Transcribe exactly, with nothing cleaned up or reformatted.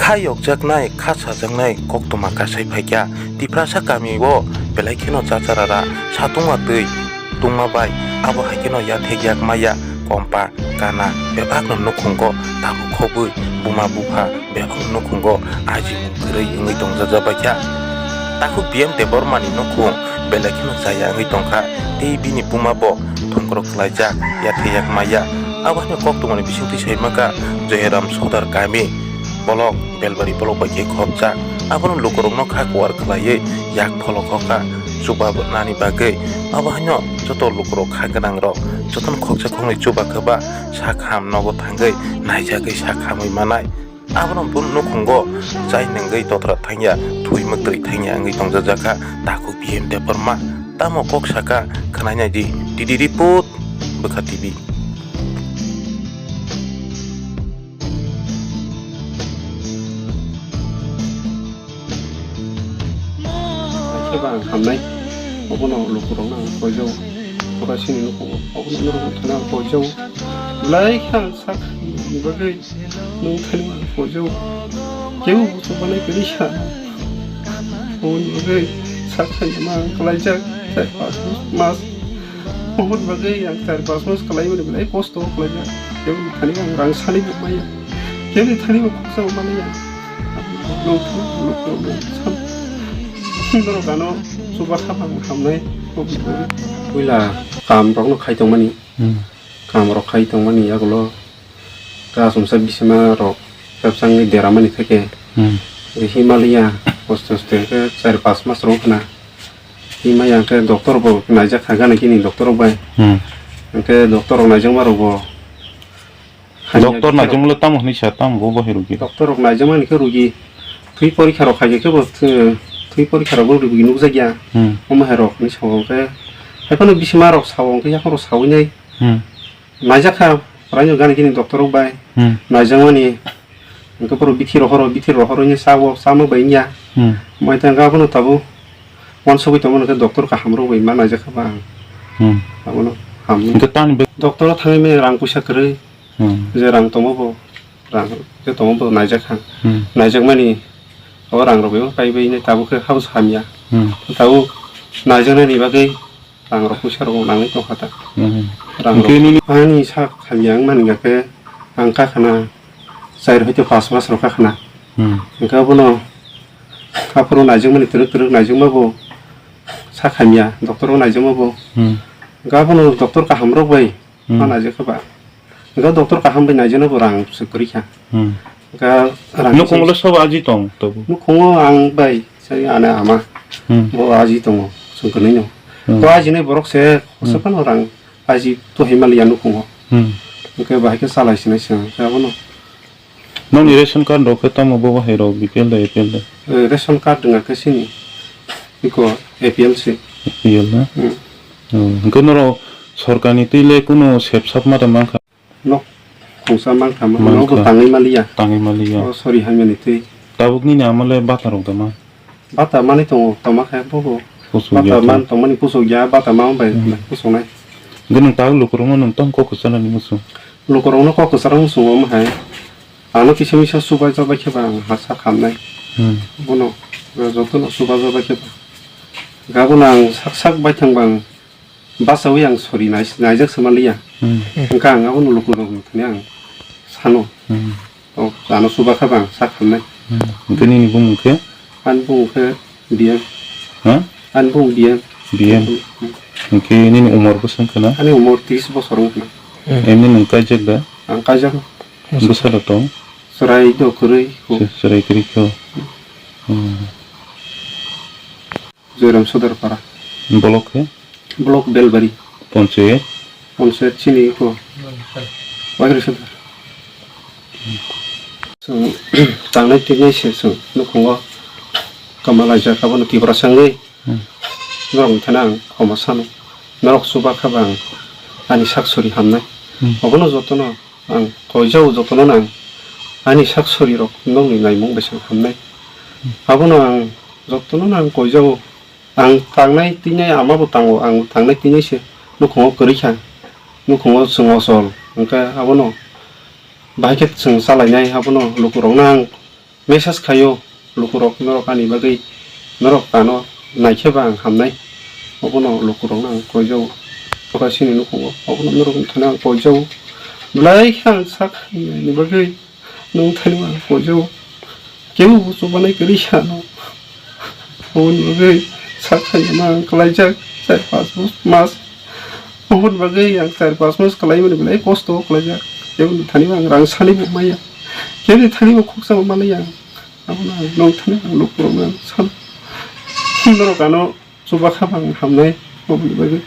Kha yokjaknai, kha sajaknai koktwma kasai phaikha. Tiprasa kamio belai kheno chacharara, satungma twi tungma bai abo hai kheno yathek yak maya, kompa, kana bebakno nukhungo tabuk khobwi buma bupha bebakno nukhungo ajimung kwrwi wngwi tongjajabaikha. Takhuk B M Debbarmani nukhung belai kheno chaya wngwi tongkha, tei bini buma bo thongkrok khlaijak, yathek yak maya. Abo haino koktwmani bisingtwi saimankha Joyaram Sodar kami. Bolok belbari bolok bai khe khopjak. Abono lukurokno kha kuar khlaiwi yak pholok kha chuba nani bagwi. Abo haino joto lukurok kha gwnangrok jotono khoksa khoknwi chuba khe ba sak ham nogo thangwi naijagwi sak hamwi manai. Abono bo nukhungo chai nungwi totra thangya, thwi mwktwi thangya wngwi tongjajakha takhuk B M Debbarma. Tamo kok saka khwnainai di, T D report, Bwkha T V. Khe ba ang hamnai, obono lukurokno ang koijao, ora sini nukhungo, obono norok thana ang koijao, belai khe ang sak ni bagwi nwng thani ang koijao, kebo buchuk manai kwrwi sa, oboni bagwi sak saima ang kwlaijak, char pas mas. Oboni bagwi ang char pas mas kwlaimani belai kosto kwlaijak. Keboni thani ang rang sani bo maya. Keboni thani bo khorsa bo manliya. Norok ano chuba kha bang hamnai. Puila kam rokno khai tongmani. Hmm. Kam rok khai tongmani yagulo. Kasumsa bisima rok khepsangni deramani theke. Hmm. Himalaya hoste hoste khe char pas mas rok khna. Himaya khe doctor bo naijak kha gana gini doctor rok bai. Hmm. Hwnkhe doctor rok naijakma rok bo hamya Doctor khe naijakmalo tamo hwnwi sa, tamo bo bahai rok khe. Doctor rok naijakmani khe rugi thwi porikha rok khaikhe khe bo thwi, thwi porikha rok bo rugi nukjakya. Hmm. Omo hai rok hwnwi sao hwnkhe. Haiphano bisima rok sao hwnkhe yaphang rok sawi nai. Hmm. Naijak kha, praino gana gini doctor rok bai. Hmm. Naijakmani, hwnkhe borok bithi rohoro, bithi rohoro hwnwi sao, chama bai wngya. Hmm. Mai tang abono tabuk uansugwi tongmani hwnkhe doctor kaham rok bai ma naijak kha ba ang. Hmm. Abono hamwi. Hwnkhe tamni bai- Doctor o thangwi maya rang puisa kwrwi. Hmm. Je rang tongma bo, rang je tongma bo naijak kha. Hmm. Naijakmani, o rang rok bai ma paibai nai tabuk khe habs hamya. Hmm. Tabuk naijaknani bagwi Rang rok puisa rok nangwi tongkha ta. Hmm. Rang Hwnkhe rok nini ani sak hamya wng mani hwnkhe ang kakhna char hoite pas mas rok kakhna. Hmm. Hwnkhe abono aphuru naijakmani twrwk twrwk naijakma bo sak hamya, doctor o naijakma bo. Hmm. Hwnkhe abono doctor kaham rok bai Hmm. ma naijak kha ba. Hwnkhe doctor kaham bai naijaknai bo rang se kwrwi kha. Hmm. Hwnkhe rang Nukhungo se le sobo aji tong tobo? Nukhungo ang bai sai ani ama. Hmm. Bo aji tongo, chwng kwnwi no. Hmm. To ajinai borok se Hmm. se phano rang aji to himaliya nukhungo. Hmm. Hwnkhe bahai khe chalai sinai se hwnkhe abono. Nokni ration card rok khe tamo bo bahai rok B P L da A P L da? Eh, ration card wngkha khe sini. Iko A P L se. A P L na? Hmm. Oh, hwnkhe norok sorkarni twi le kunu sep sap ma da mankha? Nok khungsa mankha, mankha. Nogo tangwi maliya. Tangwi maliya. Oh, sorry, hamyani twi. Tabuk nini ama le bata rok da ma? Bata mani tongo, toma khe bobo. Bata man tongmani pusuk ya, bata ma bai Hmm. pusuknai. Hwnkhe nwng tabuk lukurokno nwng tamo kok kwcharnani muchung? Lukurokno kok kwcharo muchungo omo hai. Ano kisa misa chubaijak bai khe ba ang ha sak hamnai. Hmm. Bono jotono chubaijak bai khe ba. Gabon ang sak sak bai thang bang. Basawi ang sori nai-, naijak se manliya. Hmm. Hwnkhe ang abono lukurok thani ang sano. Hmm. O, ano chuba kha bang sak hamnai. Hmm. Hwnkhe nini bumung khe? Ani bumung khe B M. Ha? Ani bumung B M. B M. Hmm. Hwnkhe nini umor bwswng khna? Ani umor tris bosor wng khna. Hmm. Emni nwng kaijak da? Ang kaijak. Bwsalo tong? Chwrai do kwrwi. Chwrai kwrwi kho. Hmm. Joyram Sodarpara. Block khe? Block Belbari. Ponchayat? Ponchayat chini ko. Waigri Sodar. Chwng tangnai tingnai se chwng nukhungo kamalaijak abono Tiprasa wngwi. Hmm. Norok thana ang khoma sano. Norok chuba kha ba ang ani sak sori hamnai. Hmm. Obono jotono ang koijao jotono nang ani sak sori rok nokni naimung bai se hamnai. Abono ang jotono nang koijao. Ang tangnai tingnai ama bo tango, ang tangnai tingnai se nukhungo kwrwi kha, nukhungo chwng ochol, hwnkhe abono bahai khe chwng chalainai, abono lukurokno ang Message khaio lukurok norok ani bagwi, norok ano naikhe ba ang hamnai. Obono lukurokno ang koijao. Oka sini nukhungo obono norok thani ang koijao. Belai khe ang sak ni bagwi nung thani ang koijao. Kebo bo chubanai kwrwi sano. Oboni bagwi sak khaina ang kwlaijak char pas mas. Oboni bagwi ang char pas mas kwlaimani belai kosto kwlaijak. Kebo thani ang rang sani bo maya. Kebo thani bo khoksa bo manai ang. Abono ang nung thani ang lukurokno ang sano. Norok ano chuba kha bang hamnai, oboni bagwi